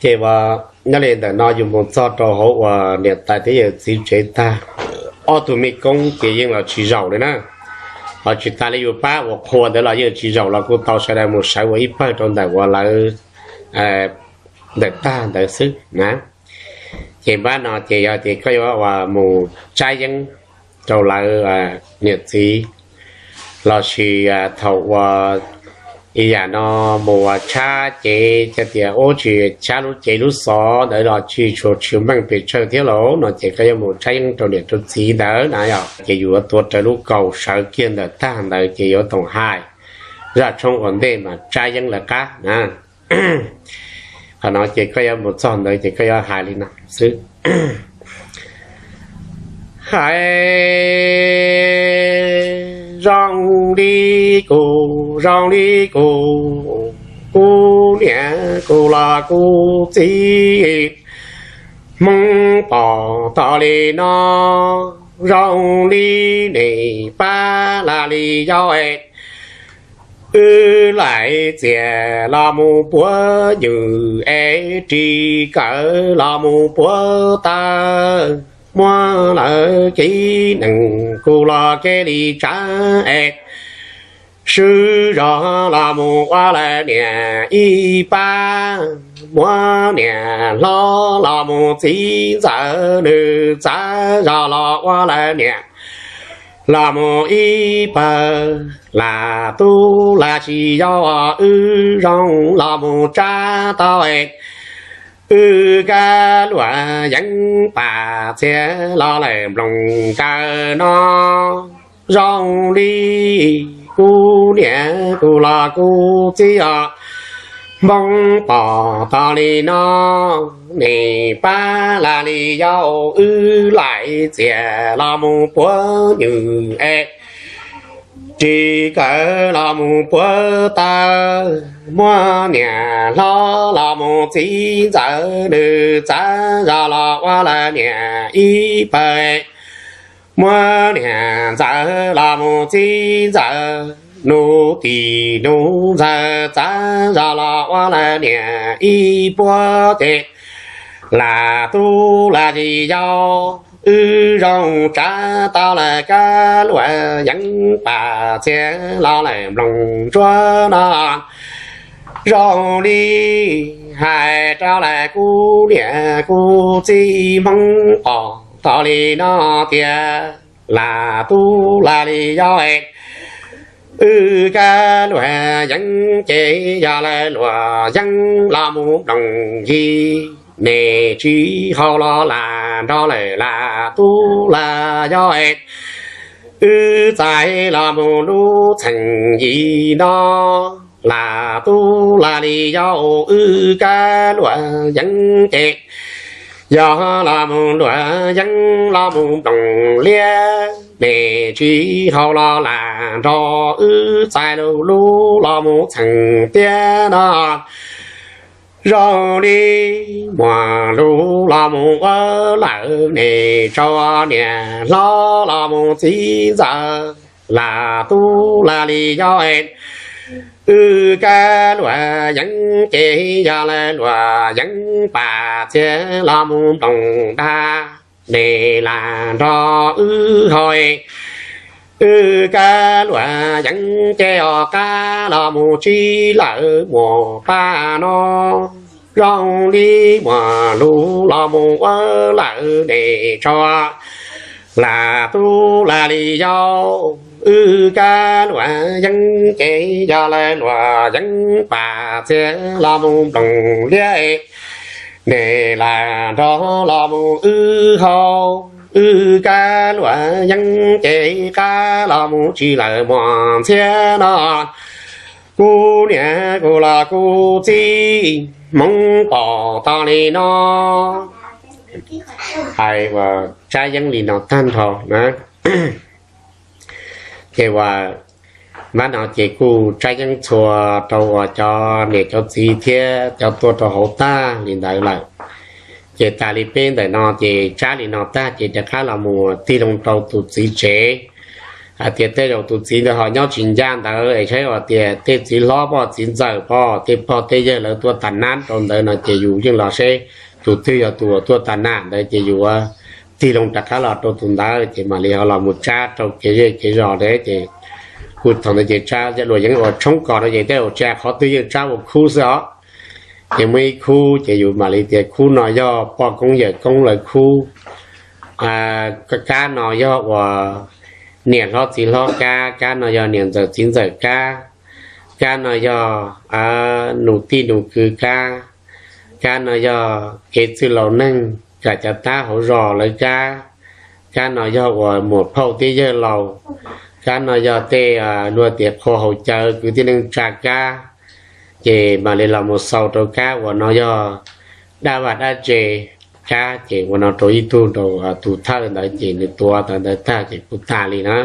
Ces uas nyob li ntawm no yus mus txog rau hauv uas niam tais thiab yawm txiv tsev tag, ob tug mej koob ces yeej los tsis zaum li na. Ho tsis tas li yus pab uas qhua ntawd los yeej tsis zaum los kuj tau sawv daws mus sawv ua ib pawg rau ntawm uas lawv ntawm tag ntawd xwb na. Ces npab no ces yog tias koj yuav uas mus tsab yeeb rau lawv niam txiv, lossis thaum uas ib yam no mus uas tshab ces tias ub tsis tshab lub cev lub xov ntawd los tsis tshua tshwm meej pes tsawg thiab lauj no ces koj yuav mus tsab yeeb rau niam rau txiv ntawd na yom. Ces yus yuav tuav rawv lub kaus sawv kiag ntawm tag ntawd ces yuav toom hais zaj tshoob ua ntej mas tsab yeeb lawv qab na. Qhov no ces koj yuav mus txog ntawd ces koj yuav hais li no xwb. Hais zoo li kuv, zoo li kuv, kuv niam kuv los kuv txiv, Hmoob pom tau li no, zoo li niam pab lam li yau es wb laim txias los mus puab nywm es ris kawm los mus puab taw, muab lawv kiv nees kuv los kiag li tsav es swb zog los mus ua lawv niam ib pab, muab niam hlob los mus txiv ntxawm nws txav zog los ua lawv niam los mus ib pawg. Lam tub lam tsis yau wb zoo los mus tsab tau es wb kab luam yeeb pam txiav los lawm nploos nkaus no, zoo li kuv niam kuv los kuv txiv os, Hmoob pom tau li no, niam pab lam li yau wb laim txias los mus puab nywm es ris kawm los mus puab taw, muab niam hlob los mus txiv ntxawm nws txav zog los ua lawv niam ib pawg, muab niam ntxawm los mus txiv ntxawm nus tim nus ntxawm txav zog los ua lawv niam ib puab ces lam tub lam tsis yau wb zoo tsav tau lawm kab luam yeeb pam txiav los lawm nploos ntsuab no, zoo li hais rau lawv kuv niam kuv txiv Hmoob pom tau li no tias lam tub lam li yau es wb kab luam yeeb ces yog lawv luam yeeb los mus nploos yim, niam txiv hauv los lam nrog lawm lam tub lam yau es wb txais los mus lub txheem yim no, lam tub lam li yau wb kab luam yeeb ces yog los mus luam yeeb los mus nploos liab, niam txiv hauv los lam nrog wb txais lub lub los mus txheem tiab no, zoo li muas lus los mus ua lawv niam tsaus niam hlob los mus txiv ntxawm lam tub lam li yau es wb kab luam yeeb ces yog lawv luam yeeb pam txiav los mus nploos dag, niam lam nrog wb hauv es wb kab luam yeeb ces os qab los mus tsis lawv muas paj no, zoo li muas lus los mus ua lawv niam tsaus lam tub lam li yau wb kab luam yeeb ces yog lawv luam yeeb pam txiav los mus nploos liab, niam lam nrog los mus wb hauv wb kab luam yeeb ces qab los mus tsis lawv muas ntxhiab no, kuv niam kuv los kuv txiv Hmoob pom tau li no. Hais uas tsab yeeb li no tag nrho na, ces uas npab no ces kuj tsab yeeb txhua rau uas cov niam cov txiv thiab cov tuaj rau hauv tag li ntawd lawm. Ces tas li peb ntawm no ces tsab li no tag ces rov qab los mus tig loo rau tus txiv tsev, hais tias tej zaum tus txiv ntawd ho nyob tsis ncaj ntawd es saib ua tias tej txiv hlob poj txiv ntxawm poj tej pog tej yawg lawv tuaj tag nab rau ntawd no ces yus yeej los seb tus twg yog tus uas tuaj tag nab ntawd ces yus tig loo rov qab los rau tus ntawd ces mam li ho los mus tsab rau kev zej kev zos ntawd ces kuj thaum ntawd ces tsab cov luas yeej ua tshoob kos no ces tej zaum tsa qhov twg yeej tsab ua khub xwb os. Ces muaj ib khub ces yus mam li tias khub no yog poj koob yawm koob lawv khub, kab no yog uas niam hlob txiv hlob kab, kab no yog niam ntxawm txiv ntxawm kab, kab no yog nus tij nus kwv kab, kab no yog kev txwj laus neeg kam cov tab hauv zos lawv kab, kab no yog uas muam phauj tib yawg laus, kab no yog tej luag tias qhua haus cawv kwv tij neej tsa kab. Ces mam li los mus xaus rau kab uas no yog dab vaj dab tse kab ces ua no rau ib tug rau tus thawj ntawd ces nws tuav ntawd tag ces kuj tag li na.